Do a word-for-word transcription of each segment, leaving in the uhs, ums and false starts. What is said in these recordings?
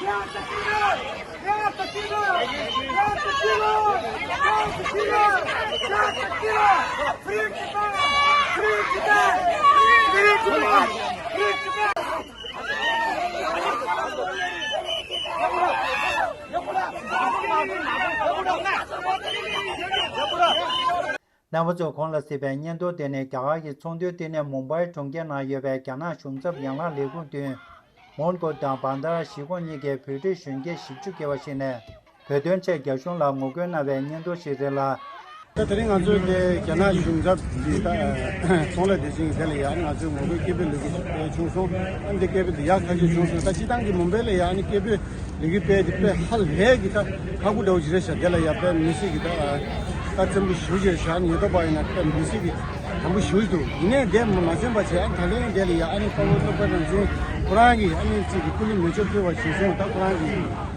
Free Tibet! Free Tibet! Free Tibet! Free Tibet! རྣམ་པ་ཚོས་གོང་ལ་གཟིགས་པའི་བརྙན་ཐུང་དེ་ནི་རྒྱ་གར་གྱི་ཚོང་དོན་ལྟེ་གནས་མུམ་བྷའི་གྲོང་ཁྱེར་ནང་ཡོད་པའི་རྒྱ་ནག་གཞུང་ཚབ་ཡན་ལག་ལས་ཁུངས་མདུན། མོན་གྷོ་དང་བན་དྷ་ར་གཞིས་ཁོངས་གཉིས་ཀའི་བོད་རིགས་གཞོན་སྐྱེས་བཞི་བཅུ་བརྒལ་བ་ཞིག་ནས་བོད་དོན་ཆེད་རྒྱ་གཞུང་ལ་ངོ་རྒོལ་གནང་བའི་བརྙན་ཐུང་ཞིག་རེད་ལ། ད་དེ་རིང་ང་ཚོའི་དེ་རྒྱ་ནག་གཞུང་ཚབ་འདི་ད་ཚོང་ལས་སྡེ་ཚན་གྱི་དེ་ལ་ཡང་ང་ཚོའི་ངོ་རྒོལ་སྐད་འབོད་ལས་འགུལ་ཞིག་སྤེལ་བྱུང་སོང་། ཨ་ནི་དེ་སྐད་འབོད་འདི་ཡག་ཐག་ཆོད་བྱུང་སོང་། ད་སྤྱི་བཏང་གི་མུམ་བྷའི་ལ་ཡང་ཨ་ནི་སྐད་འབོད་ལས་འགུལ་སྤེལ་དེ་དཔེ་ཧ་ལས་ཀྱི་ད་ཧ་གོ་འདྲ་བོ་ཞིག་རེད་ཤག་དེ་ལ་ཡང་དཔེ་མི་སྲིད་ཀྱི་ད་ད་བཙན་པོ་ཞེ་པོ་ཅིག་རེད་ཤག་ཨ་ནི་ཉེན་རྟོག་པ་ཡིན་ན་དཔེ་མི་སྲིད་ཀྱི་དམ་པོ་ཞེ་པོ་ཅིག་འདུག་ཡིན་ནའི་དེ་མ་མ་ཚད་པ་བྱས་ཨ་ནི་ད་ལན་དེ་ལ་ཡང་ཨ་ནི་དཔའ་བོ་སྟོབས་པ་རང་བཙན་ཁོ་རང་གིས་ཨ་ནི་ཅིག་གི་སྐུ་ལུས་མེ་མཆོད་ཕུལ་བ་ཞུས་སོང་། ད་ཁོ་རང་གིས་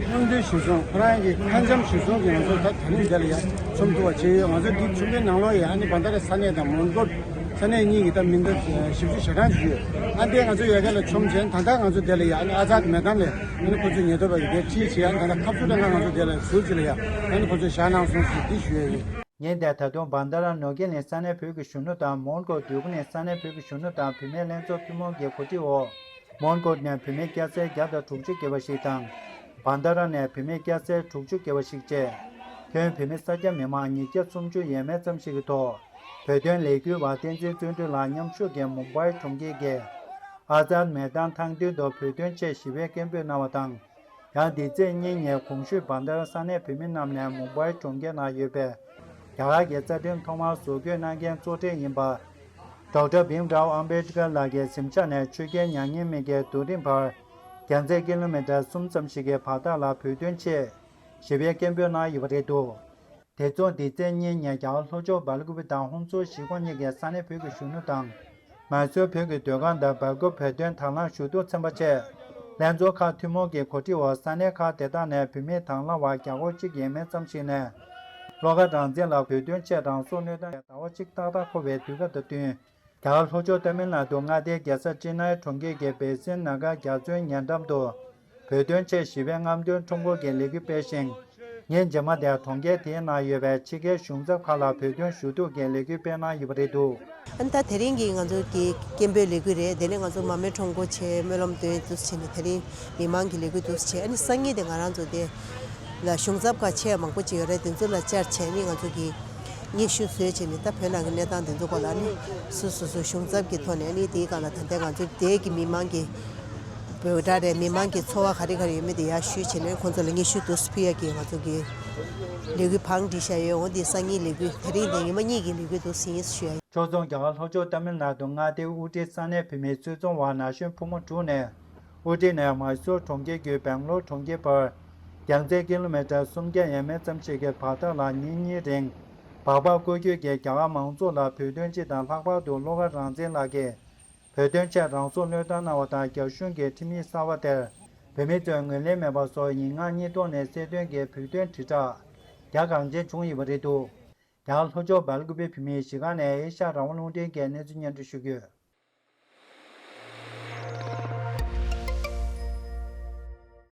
སྙིང་འདོད་ཞུས་སོང་། ཁོ་རང་གིས་ཁ་འཆམ་ཞུས་སོང་གི་ང་ཚོ་ད་ད་ལན་དེ་ལ་ཡང་མཚོན་ཐུབ་པ་བྱས་ཡོད། ང་ཚོ་འདི་ཚོང་པའི་ནང་ལོགས་ཡང་ཨ་ནི་བན་དྷ་ར་ས་གནས་དང་མོན་གྷོ་ས་གནས་གཉིས་ཀྱི་ད་མི་འདི་བཞི་བཅུ་ཞེ་གྲངས་ཞིག་ཡོད། ཨ་འདི་ང་ཚོ་ཡ་ག་ལ་མཚོན་བྱས་ད་ལྟ་ང་ཚོ་དེ་ལ་ཡང་ཨ་ནི་ཨ་ཛཱད་མེ་དཱན་ལ་ཨ་ནི་ཁོ་ཚོས་ཉེན་རྟོག་པ་གི་དེ་ཁྲིད་བྱས་ཨ་ནི་ད་ལྟ་ཁ་མཆུ་ད་ང་ང་ཚོ་དེ་ལ་ཟུར་ཅིག་ལ་ཡང་ཨ་ནི་ཁོ་ཚོས་བཞག་གནང་སོང་ཟེར་འདི་ཞུ་ཡ་ཡིན། ཉིན་དེར་ད་དུང་བན་དྷ་ར་ནོར་གྷེལ་ནས་ས་གནས་བོད་ཀྱི་གཞོན་ནུ་དང་མོན་གྷོ་འདོད་རྒུ་ནས་ས་གནས་བོད་ཀྱི་གཞོན་ནུ་དང་བུད་མེད་ལྷན་ཚོགས་ཐུན་མོང་གི་གོ་སྒྲིག་འོག་མོན་གྷོ་ནས་བུད་མེད་སྐྱ་སེར་བརྒྱ་དང་དྲུག་ཅུ་བརྒལ་བ་ཞིག་དང་། བན་དྷ་ར་ནས་བུད་མེད་སྐྱ་སེར་དྲུག་ཅུ་བརྒལ་བ་ཞིག་བཅས། ཁྱོན་བོད་མི་གསར་སྐྱ་མི་མང་ཉིས་བརྒྱ་སུམ་ཅུ་ཡས་མས་ཙམ་ཞིག་གི་ཐོག་བོད་དོན་ལས་འགུལ་བ་བསྟན་འཛིན་བརྩོན་འགྲུས་ལགས་མཉམ་ཞུགས་ཀྱིས་མུམ་བྷའི་གྲོང་ཁྱེར་གྱི་ཨ་ཛཱད་མེ་དཱན་ཐང་སྟེང་དུ་བོད་དོན་ཆེད་ཞི་བའི་སྐད་འབོད་གནང་བ་དང་། ཡང་འདི་ཚེས་གཉིས་ཉིན་གོང་ཞུས་བན་དྷ་ར་ས་གནས་བོད་མི་རྣམས་ནས་མུམ་བྷའི་གྲོང་ཁྱེར་ནང་ཡོད་པའི་རྒྱ་གར་གྱི་རྩ་ཁྲིམས་ཐོག་མར་བཟོ་བཀོད་གནང་མཁན་གཙོ་གྲས་ཡིན་པ། ཌོག་ཊར་བྷིམ་རའོ་ཨམ་བྷེད་ཀར་ལགས་ཀྱི་གཟིམ་ཤག་ནས་ཆོས་རྒྱལ་མྱ་ངན་མེད་ཀྱི་རྡོ་རིང་བར་རྒྱང་ཚད་ཀི་ལོ་མི་ཊར་གསུམ་ཙམ་ཞིག་གི་བར་ཐག་ལ་བོད་དོན་ཆེད་ཞི་བའི་སྐད་འབོད་གནང་ཡོད་པ་རེད་འདུག་དེ་མཚུངས་འདི་ཚེས་གཉིས་ཉིན་རྒྱ་གར་ལྷོ་ཕྱོགས་སྦེལ་ཀོབ་དང་ཧོན་སུར་གཞིས་ཁོངས་གཉིས་ཀྱི་ས་གནས་བོད་ཀྱི་གཞོན་ནུ་དང་། མཱི་སུར་བོད་ཀྱི་ཟློས་ཁང་དང་སྦེལ་ཀོབ་བོད་དོན་དང་བླངས་ཞུ་གཏུག་ཚན་པ་བཅས་ལྷན་ཚོགས་ཁག་ཐུན་མོང་གི་གོ་སྒྲིག་འོག་ས་གནས་ཁག་དེ་དག་ནས་བུད་མེད་དང་བླངས་པ་བརྒྱ་སྐོར་གཅིག་ཡས་མས་ཙམ་ཞིག་ནས་བློ་དགའ་རང་བཙན་ལ་བོད་དོན་ཆེད་རང་སྲོག་བློས་བཏང་ཡང་ཟླ་བ་གཅིག་ཏག་ཏག་འཁོར་བའི་དུས་སྐབས་དང་བསྟུན། རྒྱ་གར་ལྷོ་ཕྱོགས་ཏ་མིལ་ནཱ་ཌུ་མངའ་སྡེའི་རྒྱལ་ས་ཅེ་ནའི་གྲོང་ཁྱེར་གྱི་བེ་སིན་ན་གར་རྒྱ་མཚོའི་ཉེ་འགྲམ་དུ་བོད་དོན་ཆེད་ཞི་བའི་རྔམ་སྟོན་ཁྲོམ་སྐོར་གྱི་ལས་འགུལ་སྤེལ་ཞིང་། ཉིན་རྗེས་མ་དེར་གྲོང་ཁྱེར་དེའི་ནང་ཡོད་པའི་ཕྱི་རྒྱལ་གཞུང་ཚབ་ཁག་ལ་བོད་དོན་ཞུ་གཏུག་གི་ལས་འགུལ་སྤེལ་གནང་ཡོད་པ་རེད་འདུག་ཨ་ནི་ད་དེ་རིང་གི་ང་ཚོ་གི་སྐད་འབོད་ལས་འགུལ་རེད། དེ་ནས་ང་ཚོ་མར་མེ་ཁྲོམ་སྐོར་བྱས། སྨོན་ལམ་འདོན་འདུག་སེ་བྱས་ནས་དེ་རིང་མི་མང་གི་ལས་འགུལ་འདུག་སེ་བྱས། ཨ་ནི་སང་ཉིན་དེ་ང་རང་ཚོ་དེ་ལ་གཞུང་ཚབ་ཁག་ཆེ་བ་མང་པོ་ཅིག་ཡོད་རེད། དེ་ཚོ་ལ་བཅར་བྱས་ནས་ང་ཚོ་གི་སྙན་ཞུ་བཟོས་བྱས་ནས་ད་བོད་ནང་གི་གནས་སྟངས་དེ་ཚོ་སྐོར་ལ་ནི་སོ་སོ་སོ་གཞུང་ཚབ་ཀྱི་ཐོག་ནས་ནི་དེའི་སྒང་ལ་ད་ལྟའི་ང་ཚོ་དེའི་གི་མི་མང་གི་འབོད་སྒྲ་རེད། མི་མང་གི་ཚོར་བ་ག་རེ་ག་རེ་ཡོད་མེད་དེ་ཡར་ཞུས་བྱས་ནས་ཁོང་ཚོ་ལ་སྙན་ཞུ་འདུག་སེ་ཕུལ་ཡ་གི་ང་ཚོ་གི་ལས་འགུལ་བང་སྒྲིག་བཞག་ཡོད། འོ་འདི་སང་ཉིན་ལས་འགུལ་དེ་རིང་དེ་ཉི་མ་གཉིས་ཀྱི་ལས་འགུལ་འདུག་སེ་ཡིན་ཞུ་ཡ་ཡིན། ཕྱོགས་མཚུངས་རྒྱ་གར་ལྷོ་ཕྱོགས་ཏ་མིལ་ནཱ་ཌུ་མངའ་སྡེའི་དབུ་ཁྲིད་ས་གནས་བོད་མིའི་སུད་ཚོང་བ་ན་གཞོན་ཕོ་མོ་དྲུག་ནས། དབུ་ཁྲིད་ནས་མཱི་སུར་གྲོང་ཁྱེར་བརྒྱུད་སྦེང་ལོར་གྲོང་ཁྱེར་བར་རྒྱང་ཚད་ཀི་ལོ་མི་ཊར་སུམ་བརྒྱ་ཡས་མས་ཙམ་ཞིག་གི་བར་ཐག་ལ་ཉིན་གཉིས་རིང་སྦག་སྦག་སྐོར་སྐྱོད་ཀྱིས་རྒྱ་གར་མང་ཚོགས་ལ་བོད་དོན་སྤྱི་དང་ལྷག་པར་དུ་བློ་དགའ་རང་བཙན་ལགས་ཀྱིས་བོད་དོན་ཆེད་རང་སྲོག་བློས་བཏང་གནང་བ་དང་། རྒྱ་གཞུང་གི་ཁྲིམས་ཡིག་གསར་བ་དེར་བོད་མི་ཚོས་ངོས་ལེན་མེད་པ་སོགས་ཡིག་ངག་གཉིས་ཐོག་ནས་གསལ་སྟོན་གྱིས་བོད་དོན་དྲིལ་བསྒྲགས་རྒྱ་གང་ཆེན་བྱུང་ཡོད་པ་རེད་འདུག་རྒྱ་གར་ལྷོ་ཕྱོགས་སྦེལ་ཀུ་པེ་བོད་མིའི་གཞིས་ཁང་ནས་ཨེ་ཤ་ཡ་རང་དབང་རླུང་འཕྲིན་གྱིས་གནས་ཚུལ་སྙན་སྒྲོན་ཞུ་གི་ཡོད།